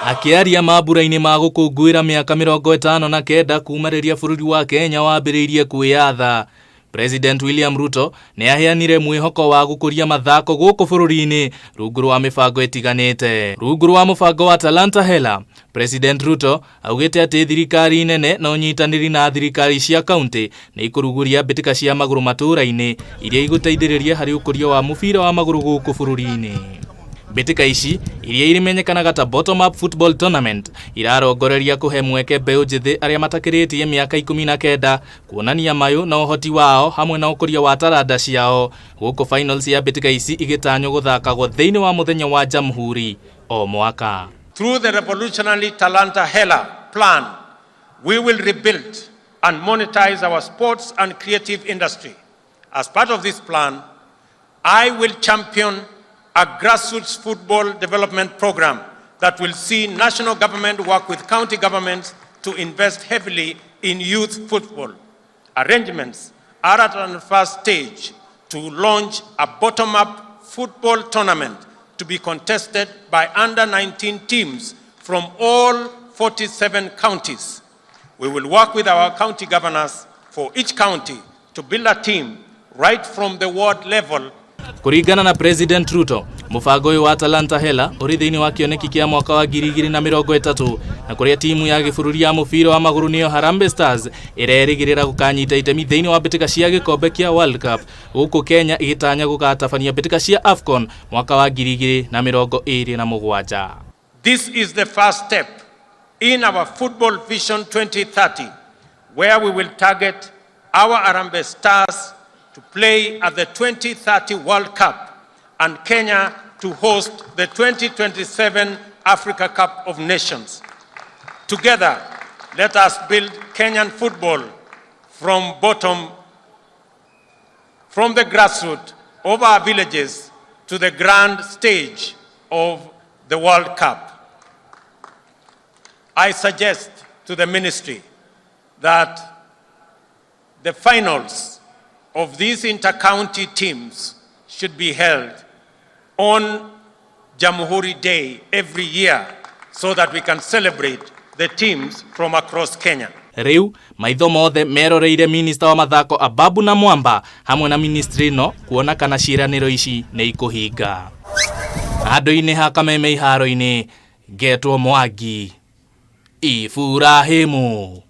Akĩaria mambura-inĩ ma gũkũngũĩra mĩaka 59 kuma rĩrĩa bũrũri wa Kenya wambĩrĩirie kwĩyatha, President William Ruto nĩ aheanire mwĩhoko wa gũkũria mathako gũkũ bũrũri-inĩ rungu rwa mĩbango ĩtiganĩte. Rungu rwa mũbango wa Talanta Hela, President Ruto augĩte atĩ thirikari nene na ũnyitanĩri na thirikari cia kaunti nĩ ikũruguria mbĩtĩka cia magũrũ matũũra-inĩ iria igũteithĩrĩria harĩ ũkũria wa mũbira wa magũrũ gũkũ bũrũri-inĩ. Mbĩtĩka ici iria irimenyekanaga ta Bottom Up Football Tournament irarongoreria kũhe mweke mbeũ njĩthĩ arĩa matakĩrĩtie mĩaka 19 kuonania mayũ na ũhoti wao hamwe na ũkũria wa taranda ciao gũkũ finals ya mbĩtĩka ici igĩtanywo gũthakagwo thĩinĩ wa mũthenya wa Jamhuri o mwaka. Through the revolutionary Talanta Hela plan, we will rebuild and monetize our sports and creative industry. As part of this plan, I will champion a grassroots football development program that will see national government work with county governments to invest heavily in youth football. Arrangements are at an advanced stage to launch a bottom-up football tournament to be contested by under 19 teams from all 47 counties. We will work with our county governors for each county to build a team right from the ward level. Kũringana na President Ruto, mũbango ũyũ wa Talanta Hela ũrĩ thĩinĩ wa kĩoneki kĩa mwaka wa 2030 na kũrĩa timu ya gĩbũrũri ya mũbira wa magũrũ nĩyo Harambee Stars ĩrerĩgĩrĩra gũkanyita itemi thĩinĩ wa mbĩtĩka cia gĩkombe kĩa World Cup gũkũ Kenya ĩgĩtanya gũgatabania mbĩtĩka cia AFCON mwaka wa 2027. This is the first step in our Football Vision 2030, where we will target our Harambee Stars to play at the 2030 World Cup and Kenya to host the 2027 Africa Cup of Nations. Together, let us build Kenyan football from bottom, from the grassroots of our villages to the grand stage of the World Cup. I suggest to the ministry that the finals of these inter-county teams should be held on Jamhuri Day every year so that we can celebrate the teams from across Kenya. Rĩu maitho mothe meroreire minista wa mathako Ababu na Mwamba hamwe na ministry ĩno kuona kana ciĩranĩro ici nĩ ikũhinga. Handũ-inĩ ha Kameme iharo-inĩ, ngetwo Mwangi Iburahimu.